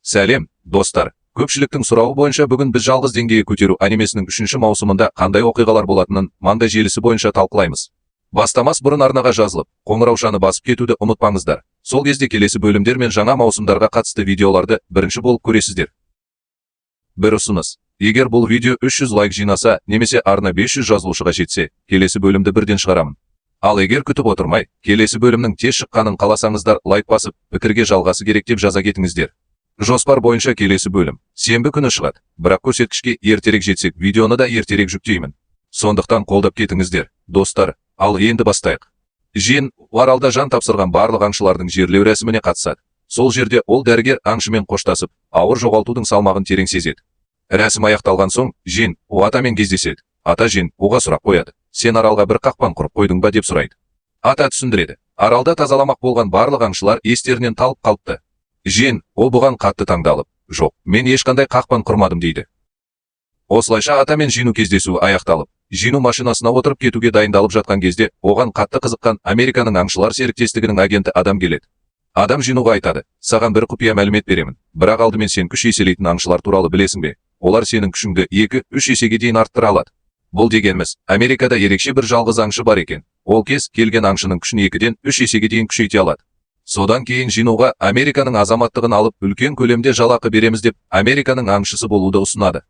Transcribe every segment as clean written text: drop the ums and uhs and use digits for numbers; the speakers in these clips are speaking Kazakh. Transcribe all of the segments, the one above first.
Сәлем, достар! Көпшіліктің сұрауы бойынша бүгін біз «Жалғыз деңгейі көтеру» анимесінің үшінші маусымында қандай оқиғалар болатынын манга желісі бойынша талқылаймыз. Бастамас бұрын арнаға жазылып, қоңыраушаны басып кетуді ұмытпаңыздар. Сол кезде келесі бөлімдер мен жаңа маусымдарға қатысты видеоларды бірінші болып көресіздер. Бір ұсыныс. Егер бұл видео 300 лайк жинаса немесе арна 500 жазылушыға жетсе, келесі бөлімді бірден шығарамын. Ал егер күтіп отырмай, келесі бөлімнің тез шыққанын қаласаңыздар, лайк басып, пікірге жалғасы керек деп жаза кетіңіздер. Жоспар бойынша келесі бөлім сенбі күні шығады, бірақ көрсеткішке ертерек жетсек, видеоны да ертерек жүктеймін. Сондықтан қолдап кетіңіздер, достар. Ал енді бастайық. Жин аралда жан тапсырған барлық аңшылардың жерлеу рәсіміне қатысады. Сол жерде ол дәрігер аңшымен қоштасып, ауыр жоғалтудың салмағын терең сезеді. Рәсім аяқталған соң Жин атамен кездеседі. Ата Жин оға сұрақ қояды. «Сен аралға бір қақпан құрып қойдың ба?» деп сұрайды. Ата түсіндіреді. Аралда тазаламақ болған барлық аңшылар естерінен талып қалыпты. Жин ол бұған қатты таңдалып, «Жоқ, мен ешқандай қақпан құрмадым», – дейді. Осылайша ата мен Жину кездесуі аяқталып, Жину машинасына отырып кетуге дайындалып жатқан кезде оған қатты қызыққан Американың аңшылар серіктестігінің агенті адам келеді. Адам Жинуға айтады: «Саған бір құпия мәлімет беремін, бірақ алдымен сен күш еселейтін аңшылар туралы білесің бе? Олар сенің күшіңді 2-3 есеге дейін арттыра алады». Бұл дегеніміз, Америкада ерекше бір жалғыз аңшы бар екен. Ол кез келген аңшының күшін 2-ден 3 есеге дейін күшейте алады. Содан кейін Жинуға Американың азаматтығын алып, үлкен көлемде жалақы береміз деп, Американың аңшысы болуды ұсынады.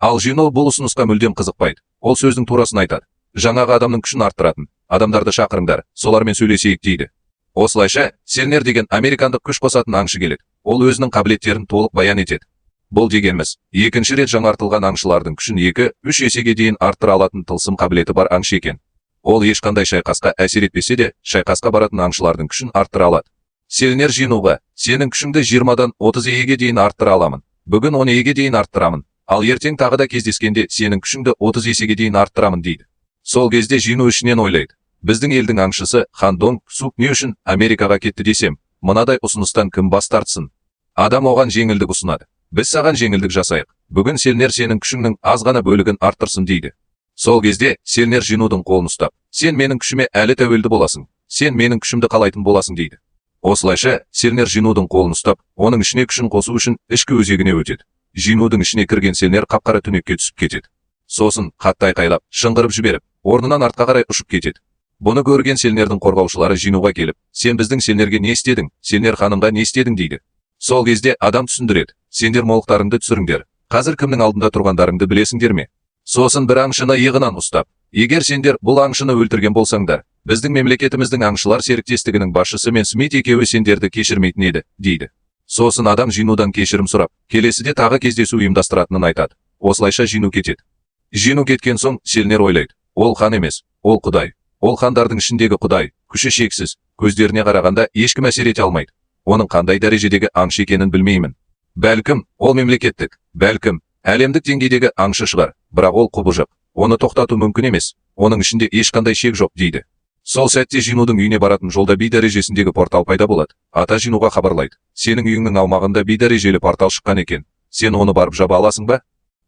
Ал Жину бұл ұсынысқа мүлдем қызықпайды. Ол сөздің турасын айтады. «Жаңағы адамның күшін арттыратын адамдарды шақырыңдар, солармен сөйлесейік», – дейді. Осылайша Селнер деген американдық күш қосатын аңшы келеді. Ол өзінің қабілеттерін толық баян етеді. Бұл дегеніміз, екінші рет жаңартылған аңшылардың күшін 2-3 есеге дейін арттыра алатын тылсым қабілеті бар аңшы екен. Ол ешқандай шайқасқа әсер етпесе де, шайқасқа баратын аңшылардың күшін арттыра алады. Селнер Жинуға: «Сенің күшіңді 20-дан 30 еге дейін арттыра аламын. Бүгін 10 еге дейін арттырамын. Ал ертең тағы да кездескенде сенің күшіңді 30 есеге дейін арттырамын», – дейді. Сол кезде Жину ішінен ойлайды. «Біздің елдің аңшысы Хан Донг Сук не үшін Америкаға кетті десем, мынадай ұсыныстан кім бас тартсын?» Адам оған жеңілдік ұсынады. «Біз саған жеңілдік жасайық. Бүгін Селнер сенің күшіңнің аз ғана бөлігін арттырсын», – дейді. Сол кезде Селнер Жинудың қолын ұстап: «Сен менің күшіме әлі тәуелді боласың. Сен менің күшімді қалайтын боласың», – дейді. Осылайша Селнер Жинудың қолын ұстап, оның ішіне күшін қосу үшін ішкі өзегіне өтеді. Жинудың ішіне кірген Селнер қап-қара түнекке түсіп кетеді. Сосын қатты айқайлап, шыңғырып жіберіп, орнынан артқа қарай ұшып кетеді. Бұны көрген Селнердің қорғаушылары Жинуға келіп: «Сен біздің Селнерге не істедің? Селнер ханымға не істедің?» – дейді. Сол кезде адам түсіндіреді: «Сендер молықтарыңды түсіріңдер. Қазір кімнің алдында тұрғандарыңды білесіңдер ме?» Сосын бір аңшыны иығынан ұстап: «Егер сендер бұл аңшыны өлтірген болсаңдар, біздің мемлекетіміздің аңшылар серіктестігінің басшысы мен Смит екеуі сендерді кешірмейтін еді», – дейді. Сосын адам Жинудан кешірім сұрап, келесіде тағы кездесу ұйымдастыратынын айтады. Осылайша Жину кетеді. Жину кеткен соң Селнер ойлайды: «Ол хан емес, ол құдай. Ол хандардың ішіндегі құдай, күші шексіз, көздеріне қарағанда ешкім әсер ете алмайды. Оның қандай дәрежедегі аңшы екенін білмеймін. Бәлкім, ол мемлекеттік, бәлкім, әлемдік деңгейдегі аңшы шығар, бірақ ол құбыжық. Оны тоқтату мүмкін емес. Оның ішінде ешқандай шек жоқ», – дейді. Сол сәтте Жинудың үйіне баратын жолда би дәрежесіндегі портал пайда болады. Ата Жинуға хабарлайды: «Сенің үйіңнің аумағында би дәрежелі портал шыққан екен. Сен оны барып жаба аласың ба?»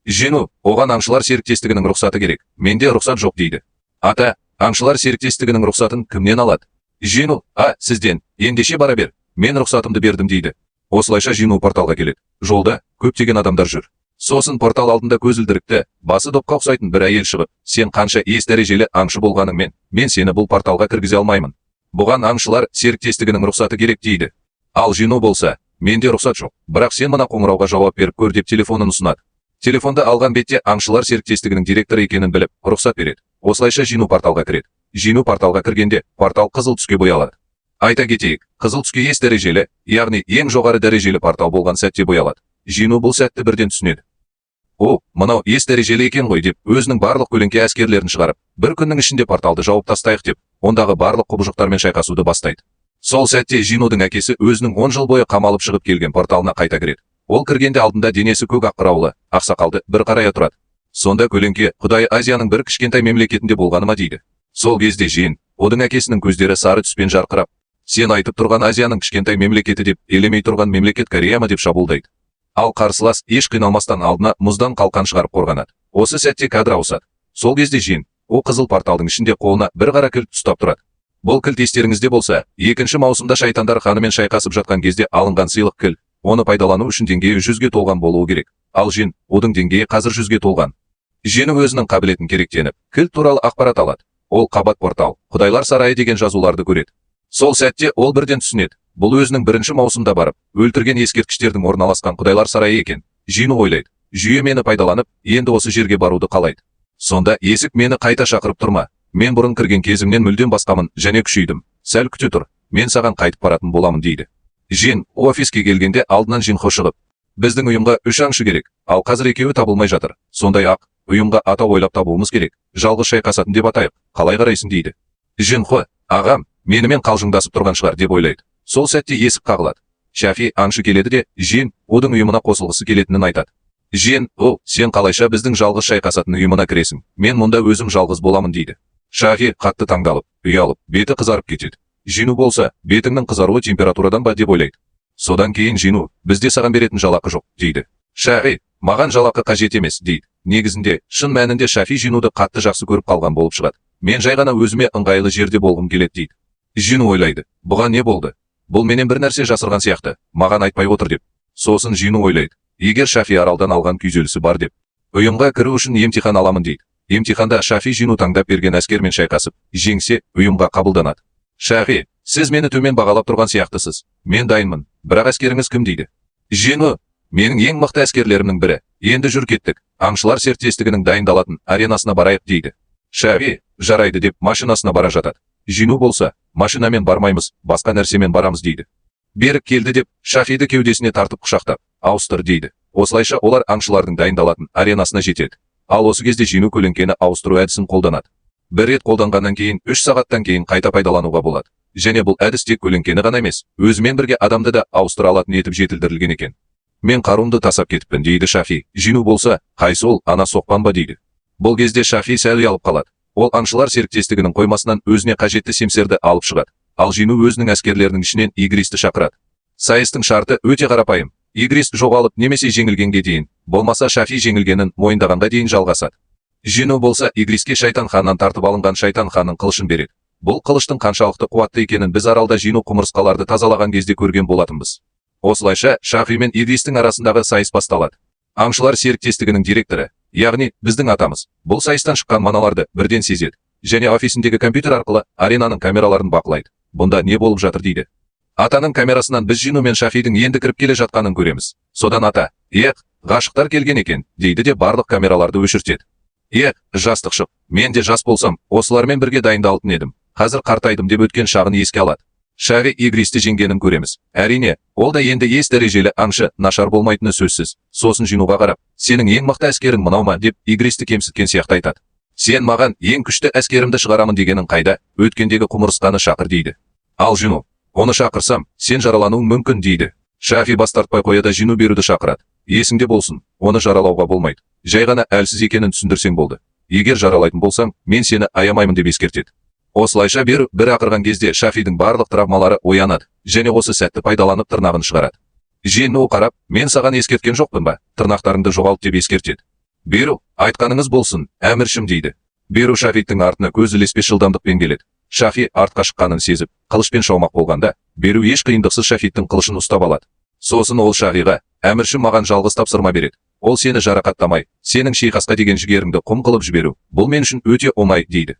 Жину: «Оған аңшылар серіктестігінің рұқсаты керек. Менде рұқсат жоқ», – дейді. Ата: «Аңшылар серіктестігінің рұқсатын кімнен алады?» Жину: «А, сізден. Ендеше бара бер. Мен рұқсатымды бердім», – дейді. Осылайша Жину порталға келеді. Жолда көптеген адамдар жүр. Сосын портал алдында көзілдірікті, басы допқа ұқсайтын бір әйел шығып: «Сен қанша ес дәрежелі аңшы болғаныңмен, мен сені бұл порталға кіргізе алмаймын. Бұған аңшылар серіктестігінің рұқсаты керек», – дейді. Ал Жину болса: «Менде рұқсат жоқ, бірақ сен мына қоңырауға жауап беріп көр», – деп телефонын ұсынады. Телефонды алған бетте аңшылар серіктестігінің директоры екенін біліп, рұқсат береді. Осылайша Жину порталға кіреді. Жину порталға кіргенде портал қызыл түске боялады. Айта кетейік, қызыл түске ес дәрежелі, яғни ең жоғары дәрежелі портал болған сәтте боялады. Жину бұл сәтті бірден түсінеді. «О, мынау ес дәрежелі екен ғой», – деп, өзінің барлық көлеңке әскерлерін шығарып, бір күннің ішінде порталды жауып тастайық деп, ондағы барлық құбыжықтармен шайқасуды бастайды. Сол сәтте Жинудың әкесі өзінің 10 жыл бойы қамалып шығып келген порталына қайта кіреді. Ол кіргенде алдында денесі көк ақ қыраулы, ақсақалды бір қарая тұрады. Сонда көлеңке құдай Азияның бір кішкентай мемлекетінде болғаны ма дейді. Сол кезде Жин, одың әкесінің көздері сары түспен жарқырап: «Сен айтып тұрған Азияның кішкентай мемлекеті деп елемей тұрған мемлекет Корея ма?» деп шабуылдайды. Ал қарсылас еш қиналмастан алдына мұздан қалқан шығарып қорғанады. Осы сәтте кадр ауысады. Сол кезде Жин, о қызыл порталдың ішінде қолына бір қара кілт ұстап тұрады. Бұл кілт, естеріңізде болса, екінші маусымда шайтандар ханымен шайқасып жатқан кезде алынған сыйлық кілт. Оны пайдалану үшін деңгейі 100-ге толған болуы керек. Ал Жин Удың деңгейі қазір 100-ге толған. Жину өзінің қабілетін керектеніп, кілт туралы ақпарат алады. Ол қабат портал, Құдайлар сарайы деген жазуларды көреді. Сол сәтте ол бірден түсінеді. Бұл өзінің бірінші маусымда барып, өлтірген ескерткіштердің орналасқан Құдайлар сарайы екен. Жину ойлайды: жүйе мені пайдаланып, енді осы жерге баруды қалайды. Сонда есік мені қайта шақырып тұрма? Мен бұрын кірген кезімнен мүлдем басқамын және күшейдім. Сәл күте тұр, мен саған қайтып баратын боламын, дейді. Жин офиске келгенде алдынан Жинхо шығып, біздің ұйымға үш аңшы керек, ал қазір екеуі табылмай жатыр. Сондай ақ, ұйымға атау ойлап табуымыз керек. Жалғыз шайқасатын деп атайық, қалай қарайсың, дейді. Жинхо, ағам, менімен қалжыңдасып тұрған шығар деп ойлайды. Сол сәтте есік қағылады. Шафи аңшы келеді де, Жин Удың ұйымына қосылғысы келетінін айтады. Жин, о, сен қалайша біздің жалғыз шайқасатын ұйымына кіресің? Мен мұнда өзім жалғыз боламын, дейді. Шафи қатты таңдалып, ұялып, беті қызарып кетеді. Жину болса, бетіңнің қызаруы температурадан ба деп ойлайды. Содан кейін Жину, бізде саған беретін жалақы жоқ, дейді. Шафи, маған жалақы қажет емес, дейді. Негізінде, шын мәнінде Шафи Жинуды қатты жақсы көріп қалған болып шығады. Мен жай ғана өзіме ыңғайлы жерде болғым келеді, дейді. Жину ойлайды, бұған не болды? Бұл менен бір нәрсе жасырған сияқты, маған айтпай отыр деп. Сосын Жину ойлайды, егер Шафи аралдан алған күйзелісі бар деп. Ұйымға кіру үшін емтихан аламын, дейді. Емтиханда Шафи Жину таңдап берген әскермен шайқасып, жеңсе, ұйымға қабылданады. Шафи, сіз мені төмен бағалап тұрған сияқтысыз. Мен дайынмын, бірақ әскеріңіз кім, дейді. Жину, менің ең мықты әскерлерімнің бірі. Енді жүр кеттік, аңшылар серіктестігінің дайындалатын аренасына барайық, дейді. Шафи, жарайды деп машинасына бара жатады. Жину болса, машинамен бармаймыз, басқа нәрсемен барамыз, дейді. Берік келді деп, Шафиді кеудесіне тартып құшақтап, ауыстыр, дейді. Осылайша олар аңшылардың дайындалатын аренасына жетеді. Ал осы кезде Жину көлеңкені ауыстыру әдісін қолданады. Бір рет қолданғаннан кейін 3 сағаттан кейін қайта пайдалануға болады. Және бұл әдіс тек көлеңкені ғана емес, өзімен бірге адамды да ауыстыра алатын етіп жетілдірілген екен. Мен қаруымды тастап кетіппін, дейді Шафи. Жину болса, қайсы ол, ана соқпан ба, дейді. Бұл кезде Шафи сәл ұялып қалады. Ол аңшылар серіктестігінің қоймасынан өзіне қажетті семсерді алып шығады. Ал Жину өзінің әскерлерінің ішінен Игристі шақырады. Сайыстың шарты өте қарапайым. Игрис жоғалып немесе жеңілгенге дейін, болмаса Шафи жеңілгенін мойындағанға дейін жалғасады. Жину болса Игриске шайтан ханнан тартып алынған шайтан ханның қылышын береді. Бұл қылыштың қаншалықты қуатты екенін біз аралда Жину құмырсқаларды тазалаған кезде көрген болатынбыз. Осылайша Шафи мен Игристің арасындағы сайыс басталады. Аңшылар серіктестігінің директоры, яғни біздің атамыз, бұл сайыстан шыққан маналарды бірден сезеді және офисіндегі компьютер арқылы аренаның камераларын бақылайды. Бұнда не болып жатыр, дейді. Атаның камерасынан біз Жину мен Шафидің енді кіріп келе жатқанын көреміз. Содан ата, ех, ғашықтар келген екен, дейді де барлық камераларды өшіртеді. Ех, жастық шық, мен де жас болсам, осылармен бірге дайындалатын едім. Қазір қартайдым деп өткен шағын еске алады. Шафи Игристі жеңгенін көреміз. Әрине, ол да енді ес дәрежелі аңшы, нашар болмайтыны сөзсіз. Сосын Жинуға қарап, сенің ең мықты әскерің мынау ма деп Игристі кемсіткен сияқты айтады. Сен маған ең күшті әскерімді шығарамын дегенің қайда, өткендегі құмырсқаны шақыр, дейді. Ал Жину, оны шақырсам, сен жаралануың мүмкін, дейді. Шафи бас тартпай қояда Жину беруді шақырады. Есіңде болсын, оны жаралауға болмайды. Жай ғана әлсіз екенін түсіндірсең болды. Егер жаралайтын болсаң, мен сені аямаймын деп ескертеді. Осылайша Беру бір ақырған кезде Шафидің барлық травмалары оянады және осы сәтті пайдаланып тырнағын шығарады. Жину қарап, мен саған ескерткен жоқпын ба, тырнақтарыңды жоғалт деп ескертеді. Беру, айтқаныңыз болсын, әміршім, дейді. Беру Шафиттің артына көз ілеспес жылдамдықпен келеді. Шафи артқа шыққанын сезіп, қылышпен шаумақ болғанда, Беру еш қиындықсыз Шафиттің қылышын ұстап алады. Сосын ол Шафиға, әміршім маған жалғыз тапсырма береді. Ол сені жарақаттамай, сенің шайқасқа деген жігеріңді құм қылып жіберу. Бұл мен үшін өте оңай, дейді.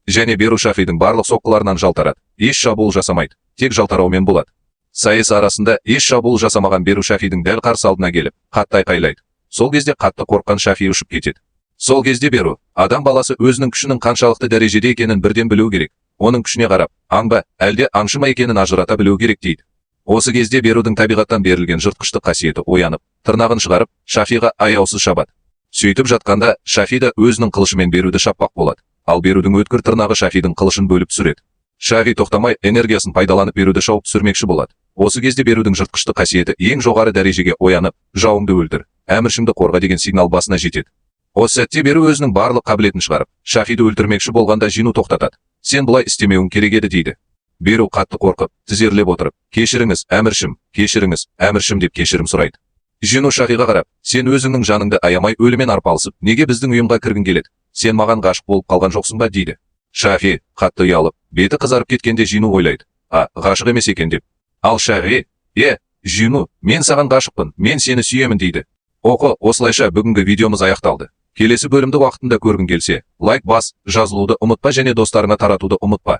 Және Беру Шафидің барлық соққыларынан жалтарады. Еш шабуыл жасамайды, тек жалтараумен болады. Сайыс арасында еш шабуыл жасамаған Беру Шафидің дәл қарсы алдына келіп, қатты айқайлайды. Сол кезде қатты қорыққан Шафи ұшып кетеді. Сол кезде Беру, адам баласы өзінің күшінің қаншалықты дәрежеде екенін бірден білу керек. Оның күшіне қарап, аң ба, әлде аңшы ма екенін ажырата білу керек, дейді. Осы кезде Берудің табиғаттан берілген жыртқыштық қасиеті оянып, тырнағын шығарып, Шафиға аяусыз шабады. Сөйтіп жатқанда Шафи да өзінің қылышымен Беруді шаппақ болады. Ал Берудің өткір тырнағы Шафидің қылышын бөліп түсіреді. Шафи тоқтамай энергиясын пайдаланып Беруді шауып түсірмекші болады. Осы кезде Берудің жыртқыштық қасиеті ең жоғары дәрежеге оянып, жауыңды өлтір, әміршіңді қорға деген сигнал басына жетеді. Осы сәтте Беру өзінің барлық қабілетін шығарып, Шафиді өлтірмекші болғанда Жину тоқтатады. Сен бұлай істемеуің керек еді, дейді. Беру қатты қорқып, тізерлеп отырып, кешіріңіз, әміршім, кешіріңіз, әміршім деп кешірім сұрайды. Жину Шафиға қарап, сен өзіңнің жаныңды аямай өлімен арпалысып, неге біздің ұйымға кіргің келеді? Сен маған ғашық болып қалған жоқсың ба, дейді. Шафи қатты ұялып, беті қызарып кеткенде Жину ойлайды, а, ғашық емес екен деп. Ал Шафи, е, Жину, мен саған ғашықпын, мен сені сүйемін дейді. Оқы, осылайша бүгінгі видеомыз аяқталды. Келесі бөлімді уақытында көргің келсе, лайк бас, жазылуды ұмытпа және достарыңа таратуды ұмытпа.